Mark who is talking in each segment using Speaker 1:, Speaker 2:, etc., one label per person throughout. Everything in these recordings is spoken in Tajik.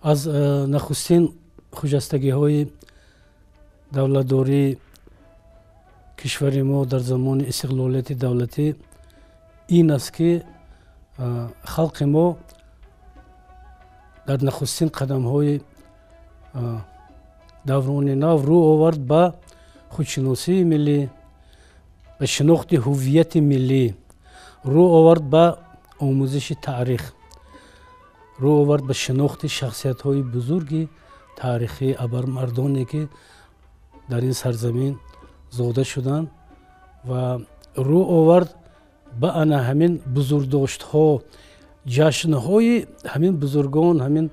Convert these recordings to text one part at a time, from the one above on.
Speaker 1: Аз нахустин хуҷастагиҳои давлатдории кишвари мо дар замони истиқлолияти давлатӣ ин аст, ки халқи мо дар нахустин қадамҳои даврони нав рӯ овард ба худшиносии миллӣ, ба шинохти ҳуввияти миллӣ, рӯ овард ба омӯзиши таърих, рӯ овард ба шинохти шахсиятҳои бузурги таърихӣ, абармардоне, ки дар ин сарзамин зода шуданд, ва рӯ овард ба ана ҳамин бузургдоштҳо, ҷашнҳои ҳамин бузургон, ҳамин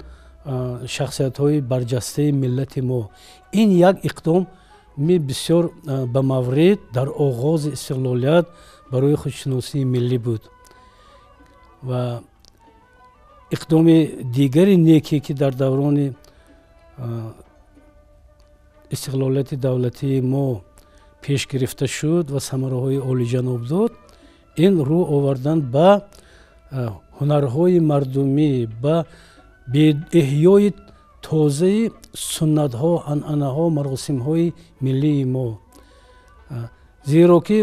Speaker 1: шахсиятҳои барҷастаи миллати мо. Ин як иқдоми бисёр ба маврид дар оғози истиқлолият барои худшиносии миллӣ буд. Ва иқдоми дигари неке, ки дар даврони истиқлолияти давлатии мо пеш гирифта шуд ва самараҳои олиҷаноб дод, ин рӯ овардан ба ҳунарҳои мардумӣ, ба эҳёи тозаи суннатҳо, анъанаҳо, маросимҳои миллии мо. Зеро ки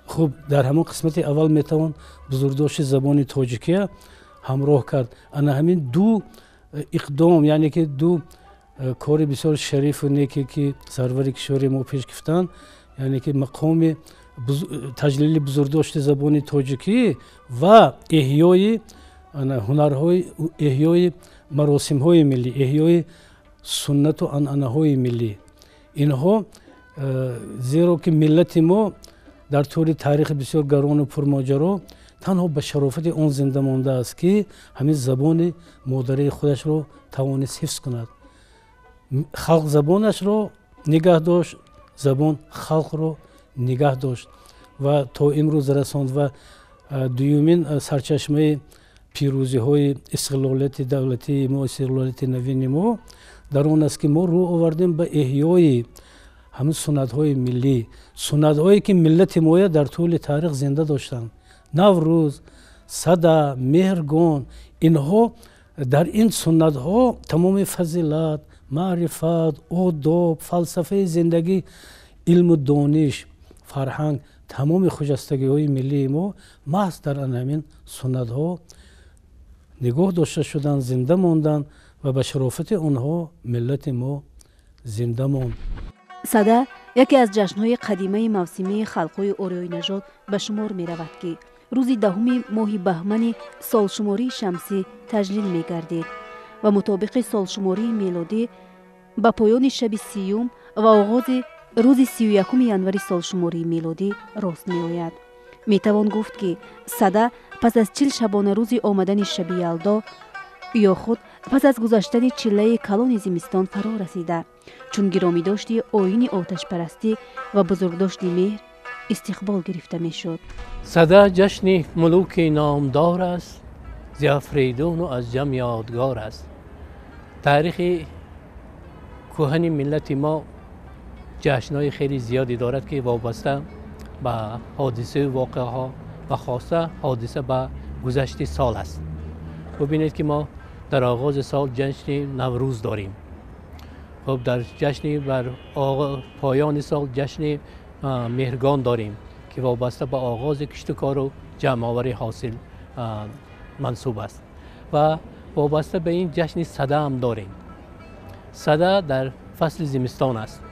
Speaker 1: хуб, дар ҳамон қисмати аввал метавон бузургдошти забони тоҷикия ҳамроҳ кард. Ана ҳамин ду иқдом, яъне ки ду кори бисёр шарифу неке, ки сарвари кишвари мо пеш гирифтанд, яъне ки мақоми таҷлили бузургдошти забони тоҷикӣ ва эҳёи ҳунарҳои, эҳёи маросимҳои миллӣ, эҳёи суннату анъанаҳои миллӣ. Инҳо, зеро ки миллати мо дар тӯли таърихи бисёр гарону пурмоҷаро танҳо ба шарофати он зинда мондааст, ки ҳамин забони модарии худашро тавонист ҳифз кунад. Халқ забонашро нигаҳ дошт, забон халқро нигаҳ дошт ва то имрӯз расонд. Ва дуюмин сарчашмаи пирӯзиҳои истиқлолияти давлатии мо, истиқлолияти навини мо дар он аст, ки мо рӯ овардем ба эҳёи ҳамин суннатҳои миллӣ, суннатҳое, ки миллати моя дар тӯли таърих зинда доштанд: Наврӯз, Сада, Меҳргон. Инҳо, дар ин суннатҳо тамоми фазилат, маърифат, одоб, фалсафаи зиндагӣ, илму дониш, фарҳанг, тамоми хуҷастагиҳои миллии мо маҳз дар ана ҳамин суннатҳо нигоҳ дошта шуданд, зинда монданд ва ба шарофати онҳо миллати мо зинда монд.
Speaker 2: Сада яке аз ҷашнҳои қадимаи мавсимии халқҳои ориёинажод ба шумор меравад, ки рӯзи 10-уми моҳи баҳмани солшумории шамсӣ таҷлил мегардид ва мутобиқи солшумории мелодӣ ба поёни шаби 30-ум ва оғози рӯзи 31-уми январи солшумории мелодӣ рост меояд. Метавон гуфт, ки Сада пас аз 40 шабонарӯзи омадани шаби Ялдо ё худ пас аз гузаштани чиллаи калони зимистон фаро расида, чун гиромидошти оини оташпарастӣ ва бузургдошти меҳр истиқбол гирифта мешуд.
Speaker 3: Сада ҷашни мулуки номдор аст, зи Афрейдуну аз ҷам ёдгор аст. Таърихи кӯҳани миллати мо ҷашнҳои хеле зиёде дорад, ки вобаста ба ҳодисаю воқеаҳо ва хоса ҳодиса ба гузашти сол аст. Бубинед, ки мо дар оғози сол ҷашни Наврӯз дорем. Хуб, дар ҷашни бар поёни сол ҷашни Меҳргон дорем, ки вобаста ба оғози киштукору ҷамъоварии ҳосил мансуб аст, ва вобаста ба ин ҷашни Сада ҳам дорем. Сада дар фасли зимистон аст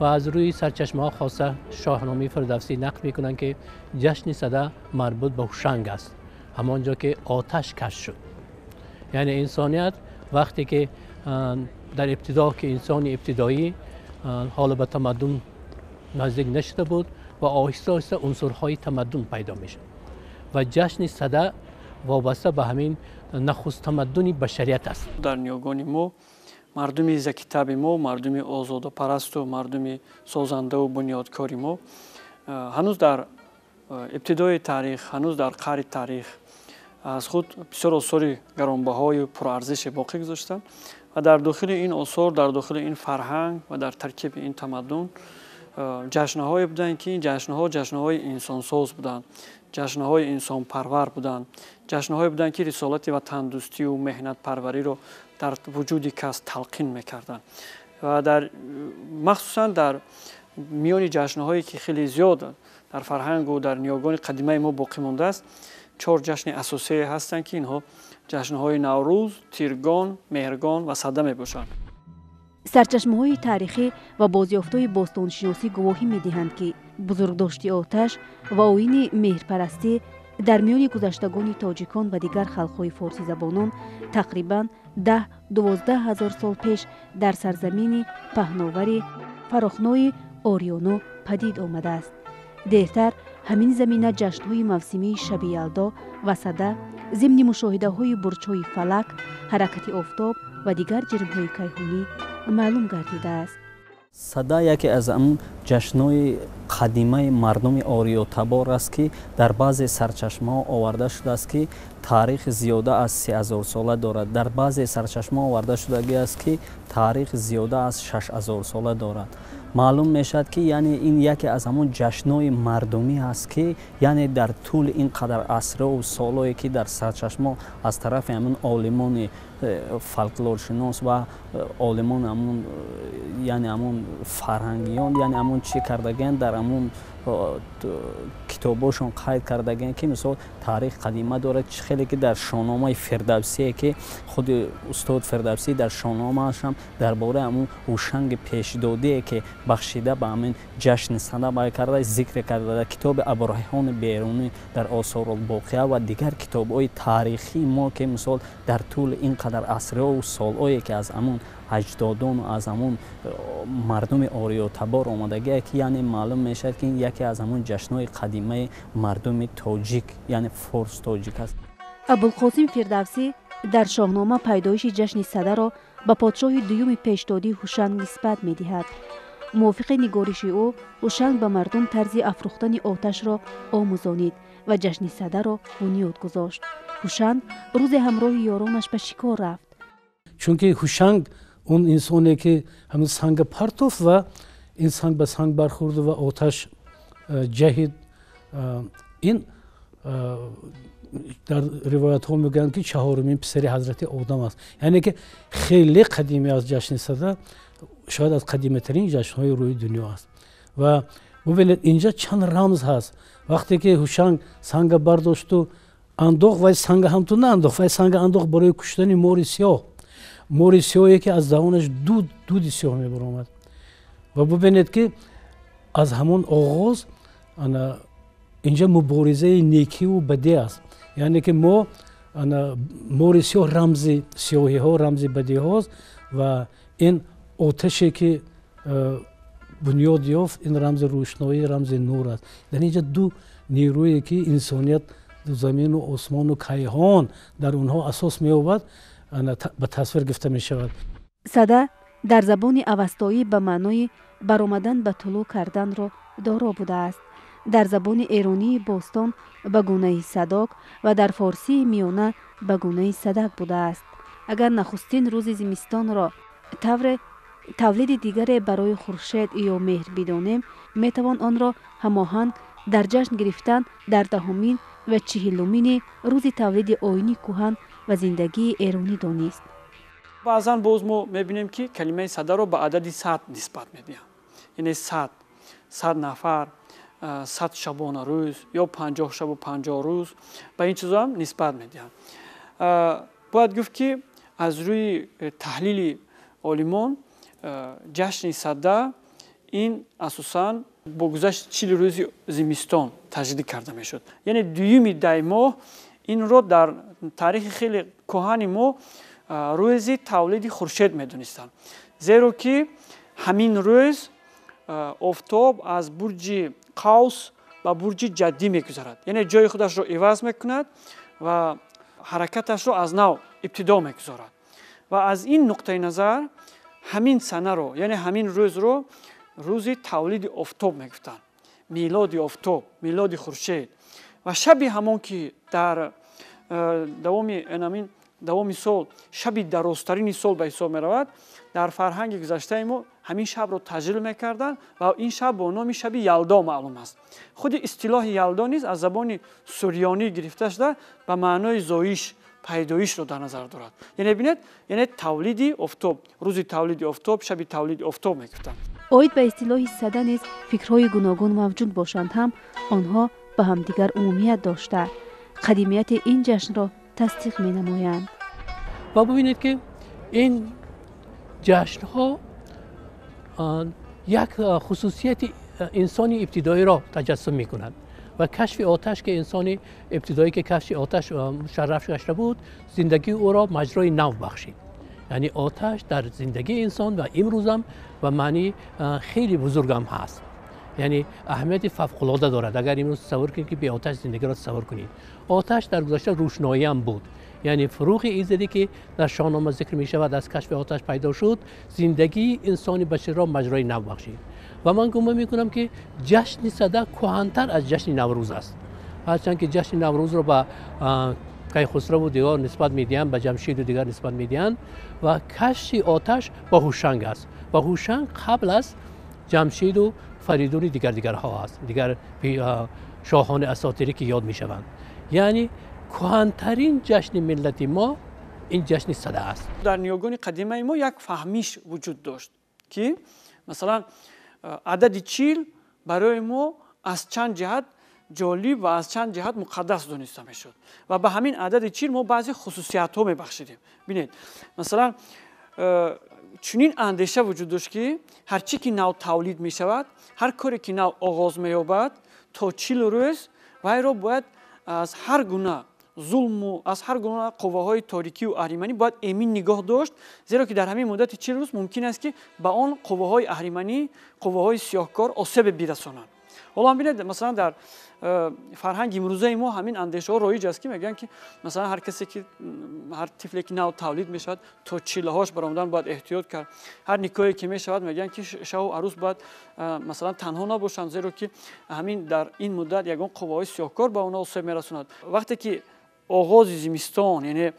Speaker 3: ва аз рӯи сарчашмаҳо, хоса Шоҳномаи Фирдавсӣ, нақл мекунанд, ки ҷашни Сада марбут ба Ҳушанг аст, ҳамон ҷо ки оташ кашф шуд. Яъне инсоният вақте ки дар ибтидо, ки инсони ибтидоӣ ҳоло ба тамаддун наздик нашуда буд ва оҳиста оҳиста унсурҳои тамаддун пайдо мешуд ва ҷашни Сада вобаста ба ҳамин нахуст тамаддуни башарият аст.
Speaker 4: Дар ниёгони мо, мардуми закитаби мо, мардуми озодапарасту мардуми созандаву бунёдкори мо ҳанӯз дар ибтидои таърих, ҳанӯз дар қаъри таърих аз худ бисёр осори гаронбаҳою пурарзише боқӣ гузоштанд ва дар дохили ин осор, дар дохили ин фарҳанг ва дар таркиби ин тамаддун ҷашнҳое буданд, ки ин ҷашнҳо ҷашнҳои инсонсоз буданд, ҷашнҳои инсонпарвар буданд, Ҷашнҳое буданд, ки рисолати ватандӯстию меҳнатпарвариро дар вуҷуди кас талқин мекарданд. Ва дар махсусан дар миёни ҷашнҳое, ки хеле зиёд дар фарҳангу дар ниёгони қадимаи мо боқӣ мондааст, чор ҷашни асосие ҳастанд, ки инҳо ҷашнҳои Наврӯз, Тиргон, Меҳргон ва Сада мебошанд.
Speaker 2: Сарчашмаҳои таърихӣ ва бозёфтҳои бостоншиносӣ гувоҳӣ медиҳанд, ки бузургдошти оташ ва оини меҳрпарастӣ дар миёни гузаштагони тоҷикон ва дигар халқҳои форсизабонон тақрибан 10-12 ҳазор сол пеш дар сарзамини паҳновари фарохнои Ориёно падид омадааст. Дертар ҳамин замина ҷашнҳои мавсимии Шаби Ялдо ва Сада зимни мушоҳидаҳои бурҷҳои фалак, ҳаракати офтоб ва дигар ҷирмҳои кайҳонӣ маълум гардидааст.
Speaker 5: Сада яке аз ҳамун ҷашнҳои қадимаи мардуми ориётабор аст, ки дар баъзе сарчашмаҳо оварда шудааст, ки таърих зиёда аз 3000 сола дорад. Дар баъзе сарчашмаҳо оварда шудагӣ аст, ки таърих зиёда аз 6000 сола дорад. Маълум мешавад, ки яъне ин яке аз ҳамон ҷашнҳои мардумӣ аст, ки яъне дар тӯли ин қадар асру солое, ки дар сарчашмо аз тарафи ҳамон олимони фолклоршинос ва олимони ҳамон, яъне ҳамон фарҳангиён, яъне ҳамон чӣ кардагианд, дар ҳамон китобошон қайд кардагианд, ки мисол таърих қадима дорад. Чӣ хеле ки дар Шоҳномаи Фирдавсие, ки худи устод Фирдавсӣ дар Шоҳномаашам дар бораи ҳамон ҳушанги пешдодие, ки бахшида ба ҳамин ҷашни Сада бай карда, зикр карда, дар китоби Абурайҳони Берунӣ, дар Осорулбоқия ва дигар китобҳои таърихии мо, ки мисол дар тӯли ин қадар асрҳову солҳое, ки аз ҳамон аҷдодону аз ҳамон мардуми ориётабор омадагие, ки яъне маълум мешавад, ки ин яке аз ҳамон ҷашнҳои қадимаи мардуми тоҷик, яъне форс тоҷик аст.
Speaker 2: Абулқосим Фирдавсӣ дар Шоҳнома пайдоиши ҷашни Садаро ба подшоҳи дуюми пешдодӣ Ҳушанг нисбат медиҳад. Мувофиқи нигориши ӯ, Ҳушанг ба мардум тарзи афрӯхтани оташро омӯзонид ва ҷашни Садаро бунёд гузошт. Ҳушанг рӯзе ҳамроҳи ёронаш ба шикор рафт.
Speaker 1: Чунки Ҳушанг он инсоне, ки ҳамин санга партофт ва ин санг ба санг бархӯрд ва оташ ҷаҳид, ин дар ривоятҳо мегӯянд, ки чаҳорумин писари ҳазрати Одам аст. Яъне ки хеле қадимӣ аст ҷашни Сада, шояд аз қадиматарин ҷашнҳои рӯи дунё аст. Ва бубинед, инҷа чанд рамз ҳаст. Вақте ки Ҳушанг санга бардошту андохт, вай санга ҳамту наандохт, вай санга андохт барои куштани мори сиёҳ, мори сиёҳе, ки аз даҳонаш дуди сиёҳ мебаромад. Ва бубинед, ки аз ҳамон оғоз инҷа муборизаи некиву бадӣ аст. Яъне ки мо мори сиёҳ рамзи сиёҳиҳо, рамзи бадиҳост ва ин оташе, ки бунёд ёфт, ин рамзи рӯшноӣ, рамзи нур аст. Дар инҷа ду нерӯе, ки инсоният, замину осмону кайҳон дар онҳо асос меёбад, ба тасвир гирифта мешавад.
Speaker 2: Сада дар забони авастоӣ ба маънои баромадан ба тулӯъ карданро доро будааст. Дар забони эронии бостон ба гунаи садок ва дар форсии миёна ба гунаи садак будааст. Агар нахустин рӯзи зимистонро тавре тавлиди дигаре барои хуршед ё меҳр бидонем, метавон онро ҳамоҳанг дар ҷашн гирифтан дар 10-умин ва 40-умини рӯзи тавлиди оини кӯҳан ва зиндагии эронӣ донист.
Speaker 4: Баъзан боз мо мебинем, ки калимаи садаро ба адади 100 нисбат медиҳанд, яъне 100 нафар, 100 шабона рӯз ё 50 шабу 50 рӯз, ба ин чизоам нисбат медиҳанд. Бояд гуфт, ки аз рӯи таҳлили олимон ҷашни Сада ин асосан бо гузашти 40 рӯзи зимистон таҷдид карда мешуд, яъне 2-юми даймоҳ. Инро дар таърихи хеле кӯҳани мо рӯзи тавлиди хуршед медонистанд, зеро ки ҳамин рӯз офтоб аз бурҷи Қавс ба бурҷи Ҷаддӣ мегузарад, яъне ҷои худашро иваз мекунад ва ҳаракаташро аз нав ибтидо мегузорад. Ва аз ин нуқтаи назар ҳамин санаро, яъне ҳамин рӯзро рӯзи тавлиди офтоб мегуфтанд, милоди офтоб, милоди хуршед. Ва шаби ҳамон, ки дар давоми ҳамин давоми сол шаби дарозтарини сол ба ҳисоб меравад, дар фарҳанги гузаштаи мо ҳамин шабро таҷлил мекарданд ва ин шаб бо номи шаби Ялдо маълум аст. Худи истилоҳи Ялдо низ аз забони сурёнӣ гирифта шуда ба маънои зоиш, пайдоишро дар назар дорад. Яъне бинед, яъне тавлиди офтоб, рӯзи тавлиди офтоб, шаби тавлиди офтоб мегуфтанд.
Speaker 2: Оид ба истилоҳи сада низ фикрҳои гуногун мавҷуд бошанд ҳам, онҳо ба ҳамдигар умумият дошта, қадимияти ин ҷашнро тасдиқ менамоянд.
Speaker 3: Ва бубинед ки ин ҷашнҳо як хусусияти инсони ибтидоиро таҷассум мекунанд ва кашфи оташ, ки инсони ибтидоӣ ки кашфи оташ мушарраф гашта буд, зиндагии ӯро маҷрои нав бахшид. Яъне оташ дар зиндагии инсон ва имрӯзам ба маънии хеле бузургам ҳаст. Яъне аҳамияти фавқулода дорад. Агар имрӯз тасаввур кунед ки бе оташ зиндагиро тасаввур кунед. Оташ дар гузашта рӯшноиам буд. Яъне фурӯғи иззадӣ ки дар Шоҳнома зикр мешавад аз кашфи оташ пайдо шуд, зиндагии инсони башарро маҷрои нав бахшид. Ва ман гумон мекунам ки ҷашни сада кӯҳантар аз ҷашни Наврӯз аст. Ҳарчанд ки ҷашни Наврӯзро ба Кайхусраву дигар нисбат медиҳанд, ба Ҷамшиду дигар нисбат медиҳанд ва кашфи оташ ба Ҳушанг аст. Ва Ҳушанг қабл аз Ҷамшиду Фаридуни дигар дигарҳо аст, дигар шоҳони асотирӣ ки ёд мешаванд. Яъне кӯҳантарин ҷашни миллати мо ин ҷашни сада аст.
Speaker 4: Дар ниёгони қадимаи мо як фаҳмиш вуҷуд дошт ки масалан адади 40 барои мо аз чанд ҷиҳат ҷолиб ва аз чанд ҷиҳат муқаддас дониста мешуд ва ба ҳамин адади 40 мо баъзе хусусиятҳо мебахшидем. Бинед, масалан чунин андеша вуҷуд дошт ки ҳар чӣ ки нав тавлид мешавад, ҳар коре ки нав оғоз меёбад, то 40 рӯз вайро бояд аз ҳар гуна зулму аз ҳар гуна қувваҳои торикию аҳриманӣ бояд эмин нигоҳ дошт, зеро ки дар ҳамин муддати 40 рӯз мумкин аст ки ба он қувваҳои аҳриманӣ, қувваҳои сиёҳкор осебе бирасонанд. Ҳоло ҳам бинед, масалан дар фарҳанги имрӯзаи мо ҳамин андешаҳо роиҷ аст ки мегӯянд ки масалан ҳар касе ки ҳар тифле ки нав тавлид мешавад то чилаҳош баромадан бояд эҳтиёт кард. Ҳар никоҳе ки мешавад мегӯянд ки шаву арӯс бояд масалан танҳо набошанд, зеро ки ҳамин дар ин муддат ягон қувваҳои сиёҳкор ба онҳо осеб мерасонад. Вақте ки оғози зимистон, яъне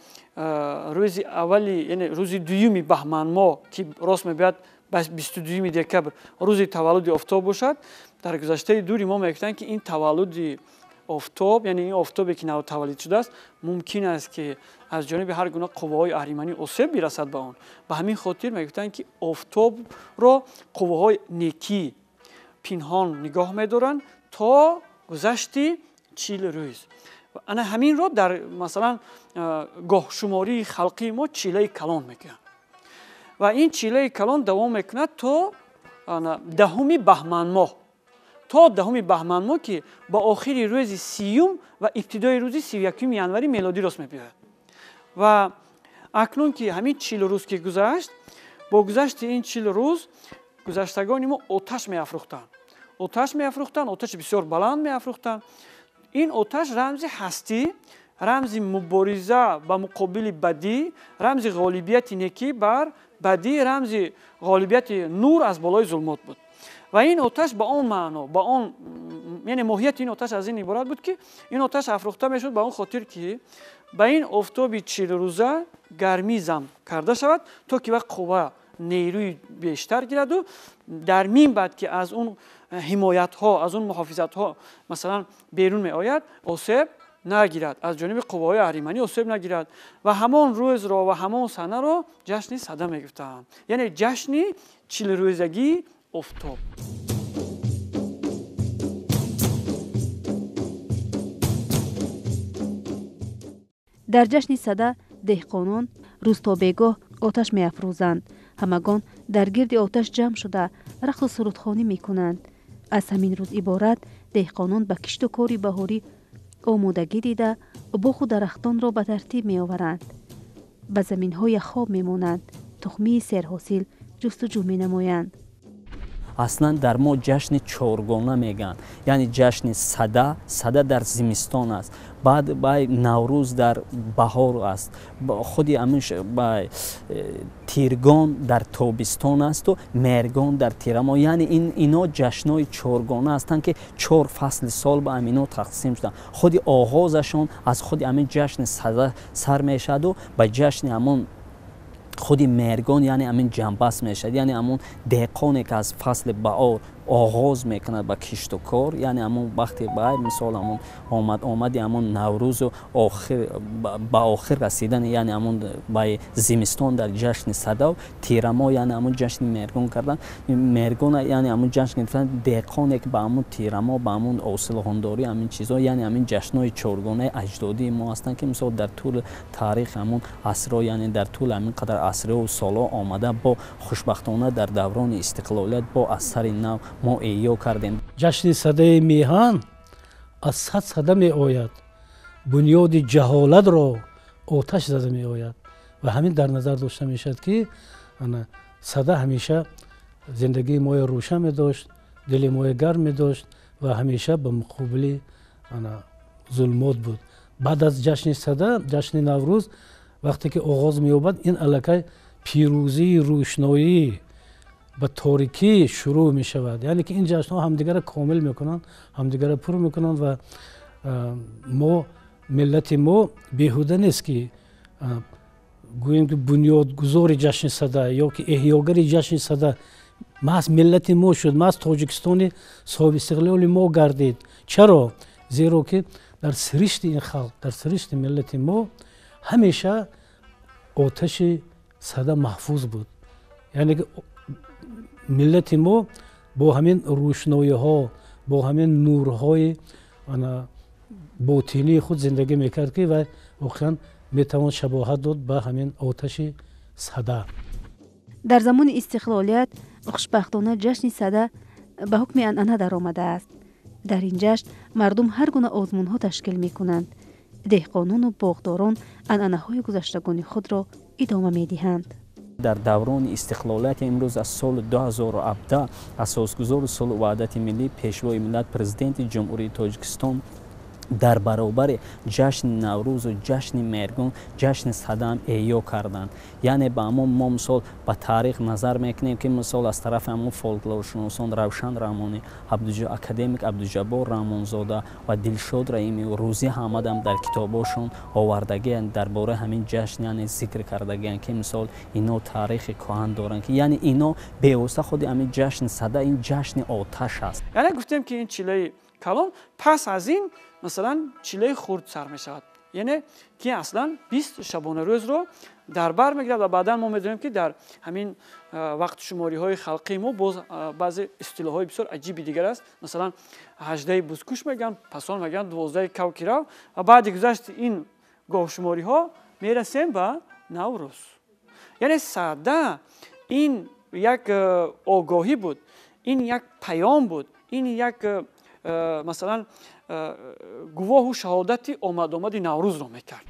Speaker 4: рӯзи аввали, яъне рӯзи дуюми баҳманмоҳ ки рост мебояд 22 декабр рӯзи таваллуди офтоб бошад, дар гузаштаи дури мо мегуфтанд ки ин таваллуди офтоб, яъне ин офтобе ки нав таваллуд шудааст, мумкин аст ки аз ҷониби ҳар гуна қувваҳои аҳриманӣ осеб бирасад ба он. Ба ҳамин хотир мегуфтанд ки офтобро қувваҳои некӣ пинҳон нигоҳ медоранд то гузашти 40 рӯз. Ана ҳаминро дар масалан гоҳшумории халқии мо чилаи калон мегӯянд. Ва ин чилаи калон давом мекунад то 10 баҳманмоҳ, то 10 баҳманмоҳ ки ба охири рӯзи 30 ва ибтидои рӯзи 31 январи мелодӣ рост мебиёяд. Ва акнун ки ҳамин 40 рӯз ки гузашт, бо гузашти ин 40 рӯз гузаштагони мо оташ меафрӯхтанд. Оташ меафрӯхтанд, оташи бисёр баланд меафрӯхтанд. Ин оташ рамзи ҳастӣ, рамзи мубориза ба муқобили бадӣ, рамзи ғолибияти некӣ бар бадӣ, рамзи ғолибияти нур аз болои зулмот буд. Ва ин оташ ба он маъно, ба он, яъне моҳияти ин оташ аз ин иборат буд ки ин оташ афрӯхта мешуд ба он хотир ки ба ин офтоби 40 рӯза гармӣ зам карда шавад, то ки вақт қувва нерӯи бештар гираду дар мин баъд ки аз он ҳимоятҳо, аз он муҳофизатҳо масалан берун меояд, осеб нагирад, аз ҷониби қувваҳои аҳриманӣ осеб нагирад. Ва ҳамон рӯзро ва ҳамон санаро ҷашни сада мегуфтанд, яъне ҷашни 40рӯзагии офтоб.
Speaker 2: Дар ҷашни сада деҳқонон рӯз то бегоҳ оташ меафрӯзанд. Ҳамагон дар гирди оташ ҷамъ шуда рақсу сурудхонӣ мекунанд. Аз ҳамин рӯз иборат деҳқонон ба кишту кори баҳорӣ омодагӣ дида, боғу дарахтонро ба тартиб меоваранд, ба заминҳои хоб мемонанд, тухмии серҳосил ҷустуҷӯ менамоянд.
Speaker 5: Аслан дар мо ҷашни чоргона мегӯянд, яъне ҷашни Сада, Сада дар зимистон аст, баъд бай Наврӯз дар баҳор аст, худи ҳамин Тиргон дар тобистон асту Меҳргон дар тирамоҳ. Яъне ино ҷашнҳои чоргона ҳастанд, ки чор фасли сол ба ҳамино тақсим шуданд. Худи оғозашон аз худи ҳамин ҷашни Сада сар мешаваду ба ҷашни ҳамон худи Меҳргон, яъне ҳамин ҷамбаст мешавад, яъне ҳамон деҳқоне ки аз фасли баҳор оғоз мекунад ба кишту кор, яъне ҳамон вақте ба мисол ҳамон омади ҳамон Наврӯзу ба охир расидани, яъне ҳамон ба зимистон дар ҷашни Садав, тирамоҳ, яъне ҳамон ҷашни Меҳргон кардан, Меҳргон, яъне ҳамон ҷашн гирифтан, деҳқоне ки ба ҳамон тирамоҳ, ба ҳамон ҳосилхондорӣ, ҳамин чизҳо, яъне ҳамин ҷашнҳои чоргонаи аҷдодии мо ҳастанд, ки мисол дар тӯли таърих ҳамон асрҳо, яъне дар тӯли ҳамин қадар асрҳову солҳо омада, бо хушбахтона дар даврони истиқлолият бо аз сари нав мо эҳё кардем.
Speaker 1: Ҷашни Садаи меҳан аз сад сада меояд, бунёди ҷаҳолатро оташ зада меояд. Ва ҳамин дар назар дошта мешавад, ки Сада ҳамеша зиндагии моя рӯшан медошт, дили моя гарм медошт ва ҳамеша ба муқобили зулмот буд. Баъд аз ҷашни Сада, ҷашни Наврӯз вақте ки оғоз меёбад, ин аллакай пирӯзии рӯшноӣ ба торикӣ шурӯъ мешавад. Яъне ки ин ҷашнҳо ҳамдигарро комил мекунанд, ҳамдигарро пур мекунанд ва мо, миллати мо, беҳуда нест ки гӯем ки бунёдгузори ҷашни Сада ё ки эҳёгари ҷашни Сада маҳз миллати мо шуд, маҳз Тоҷикистони соҳибистиқлоли мо гардид. Чаро? Зеро ки дар сиришти ин халқ, дар сиришти миллати мо ҳамеша оташи Сада маҳфуз буд. Яъне ки миллати мо бо ҳамин рӯшноиҳо, бо ҳамин нурҳои ботинии худ зиндагӣ мекард, ки вай воқеан метавон шабоҳат дод ба ҳамин оташи Сада.
Speaker 2: Дар замони истиқлолият хушбахтона ҷашни Сада ба ҳукми анъана даромадааст. Дар ин ҷашн мардум ҳар гуна озмунҳо ташкил мекунанд. Деҳқонону боғдорон анъанаҳои гузаштагони худро идома медиҳанд.
Speaker 5: Дар даврони истиқлолияти имрӯз аз соли 2017 асосгузори сулҳу ваҳдати миллӣ, Пешвои миллат, Президенти Ҷумҳурии Тоҷикистон дар баробари ҷашни Наврӯзу ҷашни Меҳргон ҷашни Садаам эҳё карданд. Яъне ба ҳамон мо мисол ба таърих назар мекунем, ки мисол аз тарафи ҳамон фолклоршиносон Равшан Раҳмонӣ, академик Абдуҷаббор Раҳмонзода ва Дилшод Раимӣ, Рӯзӣ Аҳмадам дар китобҳошон овардагианд дар бораи ҳамин ҷашн, яъне зикр кардагианд, ки мисол ино таърихи кӯҳан доранд, ки яъне ино бевосита худи ҳамин ҷашни Сада ин ҷашни оташ аст.
Speaker 4: Яъне гуфтем, ки ин чилаи калон, пас аз ин масалан чилаи хурд сар мешавад, яъне ки аслан 20 шабонарӯзро дар бар мегирад. Ва баъдан мо медонем, ки дар ҳамин вақтшумориҳои халқии мо боз баъзе истилоҳҳои бисёр аҷиби дигар аст. Масалан, 18-и бузкуш мегӯянд, пасон мегӯянд 12-и кавкирав, ва баъди гузашти ин гоҳшумориҳо мерасем ба Наврӯз. Яъне Сада ин як огоҳӣ буд, ин як паём буд, ин як масалан гувоҳу шаҳодати омадомади Наврӯзро мекард.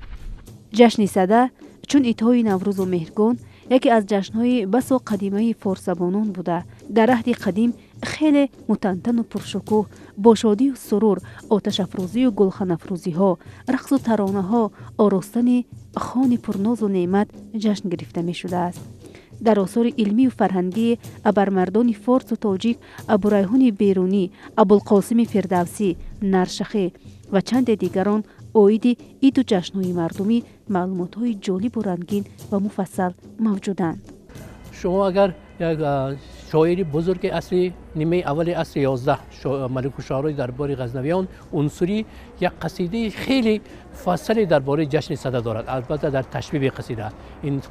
Speaker 2: Ҷашни Сада чун идҳои Наврӯзу Меҳргон яке аз ҷашнҳои басо қадимаи форсзабонон буда, дар аҳди қадим хеле мутантану пуршукӯҳ, бо шодию сурур, оташафрӯзию гулханафрӯзиҳо, рақсу таронаҳо, оростани хони пурнозу неъмат ҷашн гирифта мешудааст. Дар осори илмию фарҳангии абармардони форсу тоҷик Абурайҳони Берунӣ, Абулқосими Фирдавсӣ, Наршахӣ ва чанде дигарон оиди иду ҷашнҳои мардумӣ маълумотҳои ҷолибу рангин ва муфассал мавҷуданд.
Speaker 3: Шумо агар як шоири бузурги асри нимаи аввали асри 11, Маликушшуарои дарбори Ғазнавиён Унсурӣ, як қасидаи хеле муфассале дар бораи ҷашни Сада дорад. Албатта, дар ташбиби қасида, ин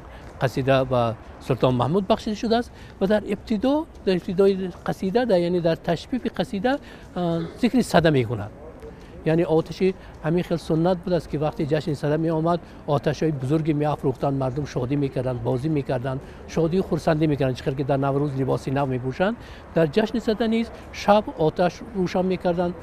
Speaker 3: қасида ба Султон Маҳмуд бахшида шудааст ва дар ибтидои қасида, яъне дар ташбиби қасида, зикри Сада мекунад. Яъне оташи ҳамин хел суннат будааст, ки вақте ҷашни Сада меомад, оташҳои бузурге меафрӯхтанд, мардум шодӣ мекарданд, бозӣ мекарданд, шодию хурсандӣ мекарданд. Чӣ хел ки дар Наврӯз либоси нав мепӯшанд, дар ҷашни Сада низ шаб оташ рӯшан мекарданд,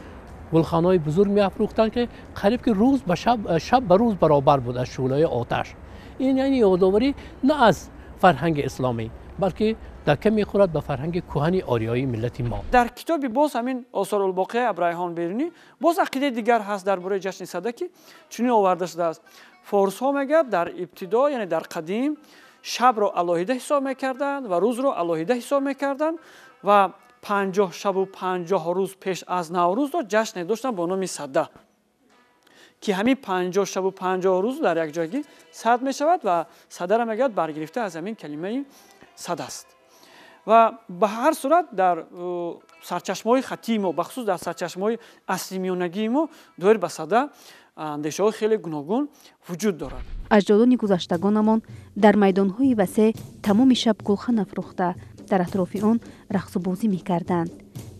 Speaker 3: гулханаҳои бузург меафрӯхтанд, ки қариб ки рӯз ба шаб, шаб ба рӯз баробар буд аз шӯълаи оташ. Ин яъне ёдоварӣ на аз фарҳанги исломӣ, балки دکه میخورد به فرهنگ کهن آریایی ملت ما.
Speaker 4: در کتابی باز همین آثار الباقیه ابوریحان بیرونی باز عقیده دیگر هست درباره جشن سده که چنین آورده شده است. فارس ها میگه در ابتدا، یعنی در قدیم، شب رو علاهیده حساب میکردند و روز رو علاهیده حساب میکردند و 50 شب و 50 روز پیش از نوروز رو جشن داشتن با نام سده که همین 50 شب و 50 روز در یک جایگی صد می شود و سده را میگوید برگرفته از همین کلمه صد است. و به هر صورت در سرچشمه های خطی ما، بخصوص در سرچشمه های اصلی میانگی ما، دور به سده اندیشه های خیلی گوناگون وجود دارد.
Speaker 2: اجدادان گذشتگانمان در میدان های وسیع تمام شب گلخن افروخته در اطراف آن رقص و بازی میکردند.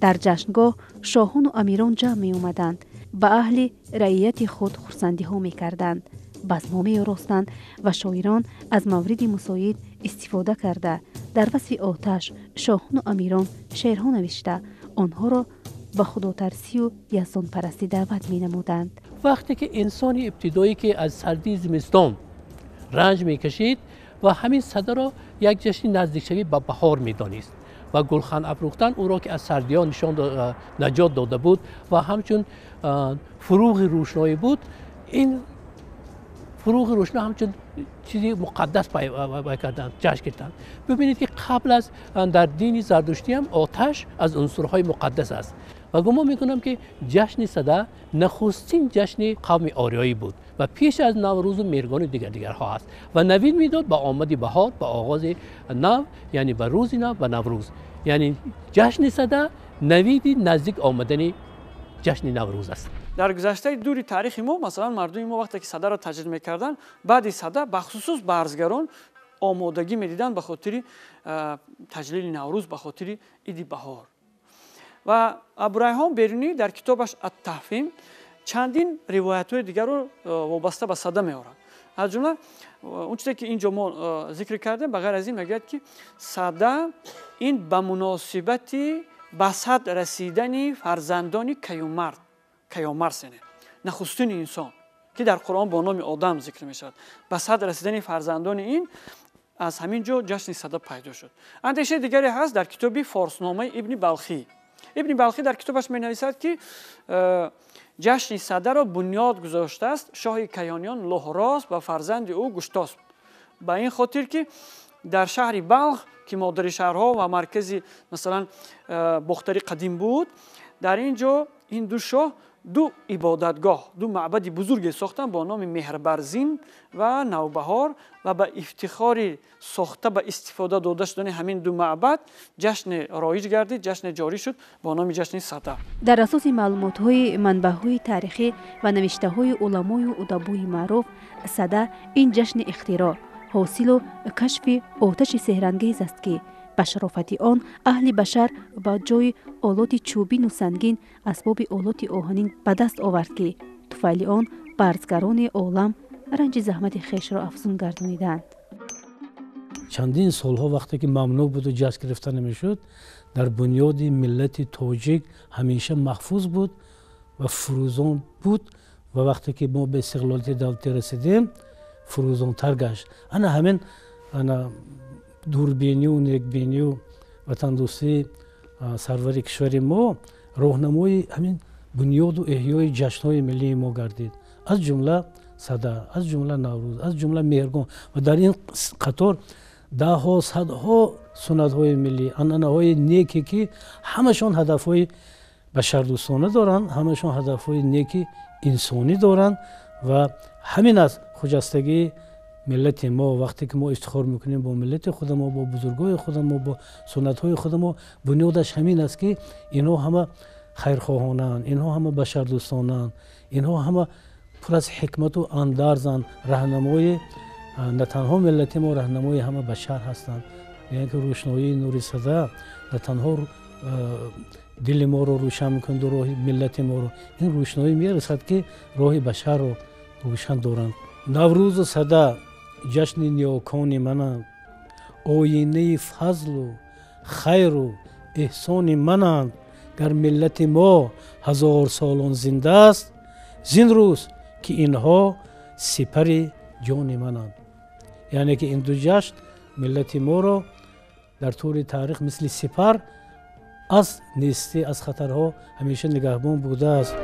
Speaker 2: در جشنگاه شاهان و امیران جمع می اومدند، به اهل رعیت خود خرسندی ها می کردند، بزم می آراستند و شاعران از مورد مساعد استفاده کرده در وصف آتش شاهان و امیران شعرها نوشته آنها را به خداترسی و یزدان پرستی دعوت می نمودند.
Speaker 3: وقتی که انسان ابتدایی که از سردی زمستان رنج می کشید و همین سده را یک جشن نزدیک شوی به بهار می دانست و گلخن افروختن او را که از سردی‌ها نشان نجات داده بود و همچون فروغ روشنایی بود، این فروغ روشنایی همچون چیزی مقدس پای کردند، جشن گرفتند. ببینید که قبل از در دین زرتشتی هم آتش از عنصرهای مقدس است و گمان میکنم که جشن سده نخستین جشن قوم آریایی بود و پیش از نوروز و مهرگان دیگرها است و نوید میداد به آمد بهار، به آغاز نو، یعنی به روز نو، به نوروز. یعنی جشن سده نوید نزدیک آمدن جشن نوروز است.
Speaker 4: در گذشته دوری تاریخ ما، مثلا مردم ما وقتی که سده را تجلیل میکردن، بعد سده بخصوص برزگران آمادگی میدیدن به خاطر تجلیل نوروز، به خاطر عید بهار. و ابوریحان بیرونی در کتابش التحفیم چندین روایت های دیگر رو وابسته به سده میارد. از جمله اون چیزی که اینجا ما ذکر کردیم، به غیر از این میگوید که سده این به مناسبت به صد رسیدن فرزندان کیومرث، یعنی نخستین انسان که در قرآن با نام آدم ذکر میشود، به صد رسیدن فرزندان این از همین جا جشن سده پیدا شد. اندیشه دیگری هست در کتاب فارسنامه ابن بلخی. ابن بلخی در کتابش می نویسد که جشن سده را بنیاد گذاشته است شاه کیانیان لهراس و فرزند او گشتاسب، به این خاطر که در شهر بلخ که مادر شهرها و مرکز مثلا باختری قدیم بود، در اینجا این دو شاه دو عبادتگاه، دو معبد بزرگ ساختن با نام مهربرزین و نوبهار و به افتخار ساخته به استفاده داده شدن همین دو معبد جشن رایج گردید، جشن جاری شد با نام جشن سده.
Speaker 2: در اساس معلومات‌های منبع‌های تاریخی و نوشته‌های علمای و ادبای معروف، سده این جشن اختراع، حاصل و کشف آتش سحرانگیز است که به شرافت آن اهل بشر با جای آلات چوبین و سنگین اسباب آلات آهنین به دست آورد که طفیل آن برزگران عالم رنج زحمت خویش را افزون گردانیدند.
Speaker 1: چندین سالها وقتی که ممنوع بود و جشن گرفته نمیشد، در بنیاد ملت تاجیک همیشه محفوظ بود و فروزان بود و وقتی که ما به استقلال دولتی رسیدیم فروزانتر گشت. انا همین انا دوربینی و نیکبینی و وطندوستی سرور کشور ما راهنمای همین بنیاد و احیای جشن‌های ملی ما گردید، از جمله سده، از جمله نوروز، از جمله مهرگان و در این قطار ده ها صدها سنت‌های ملی، عنعنه‌های نیکی که همشان هدف‌های بشردوستانه دارند، همشان هدف‌های نیکی انسانی دارند و همین است خجستگی ملت ما. وقتی که ما افتخار میکنیم با ملت خود ما، با بزرگای خود ما، با سنت‌های خود ما، بنیادش همین است که اینها همه خیرخواهانند، اینها همه بشردوستانند، اینها همه پر از حکمت و اندرزند، راهنمای نه تنها ملت ما، راهنمای همه بشر هستند. یعنی که روشنایی نور سده نه تنها دل ما رو روشن میکند و راه ملت ما رو، این روشنایی میرسد که راه بشر رو روشن دارند. نوروز و سده جشن نیاکان منند، آینه فضل و خیر و احسان منند. گر ملت ما هزار سالان زنده است، زین روز که اینها سپر جان منند. یعنی که این دو جشن ملت ما را Дар тӯли таърих мисли сипар аз нестӣ, аз хатарҳо ҳамеша нигаҳбон будааст.